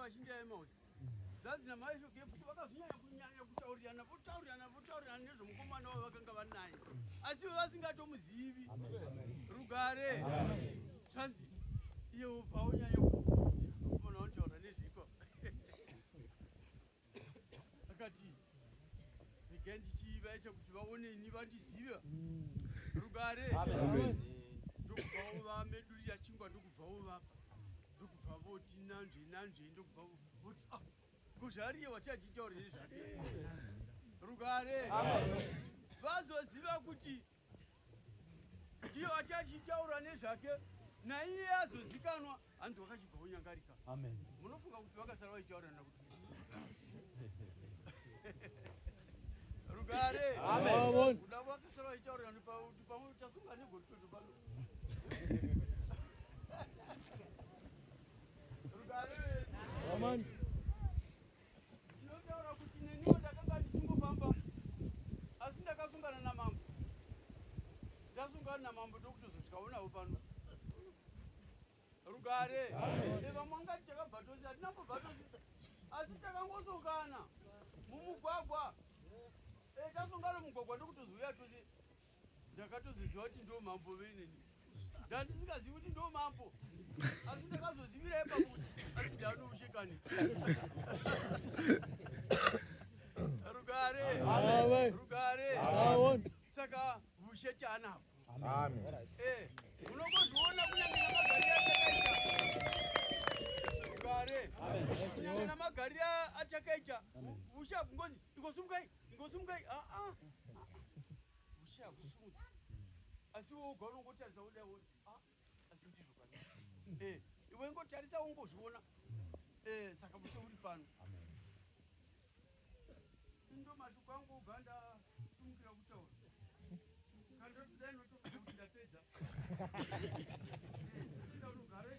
vachienda Emausi, zvanzi namai Shokefu vakazonyanya kunyanya kutaurirana, votaurirana, votaurirana nezvomukomana wavo vakanga vanaye, asi ivo vasingatomuzivi. Rugare. Zvanzi iye wobva onyanya mukomana vanotaura nezveiko, akati regai ndichivaita kuti vaoneni vandizive. Rugare. Ndokubva vamedurira chingwa, ndokubva vovapa, ndokubva voti nanzve nanzve, ndokubva voti, "Ah, ko zvariye wachachitaura nezvake?" Rugare. Vazoziva kuti ndiye wachachitaura nezvake, naiye azozikanwa, hanzi wakachibva unyangarika. Amen. Munofunga kuti vakasara vachitaurana kuti rugare? Amen. Kuda vakasara vachitaurirana kuti pamwe tasunga negoritoto pano. Rugare. Amen. Ndinotaura kuti neniwo ndakanga ndichingofamba, asi ndakasungana namambo. Ndasungana namambo, ndokutozosvikaonawo pano. Rugare. Vamwe angati takabva tose, hatina mbobva tose, asi takangosongana mumugwagwa. Tasongana mumugwagwa, ndokutozouya tose. Ndakatozoziva kuti ndo mambo veneni. Ndandisingazivi kuti ndo mambo, asi ndakazozivira ipapo kuti asi ndianoushekani. Rugare. Amen. Rugare. Amen. Saka vushe chaanako. Amen. Unongozviona kunyange namagariro atakaita. Rugare. Kunyange namagariro atakaita, ushe hakungonzi ingosumukai, ingosumukai. Aa, ushe hakusumudzi, asi iwe woga unongotarisa kudai woti, "Ah, asi ndizvo kani?" Iwe ingotarisa ungozviona. Saka ushe uri pano. Ndo mashoko angu oga ndasumukira kutaura. Kandotodai notofunga kuti ndapedza. Ndinogara.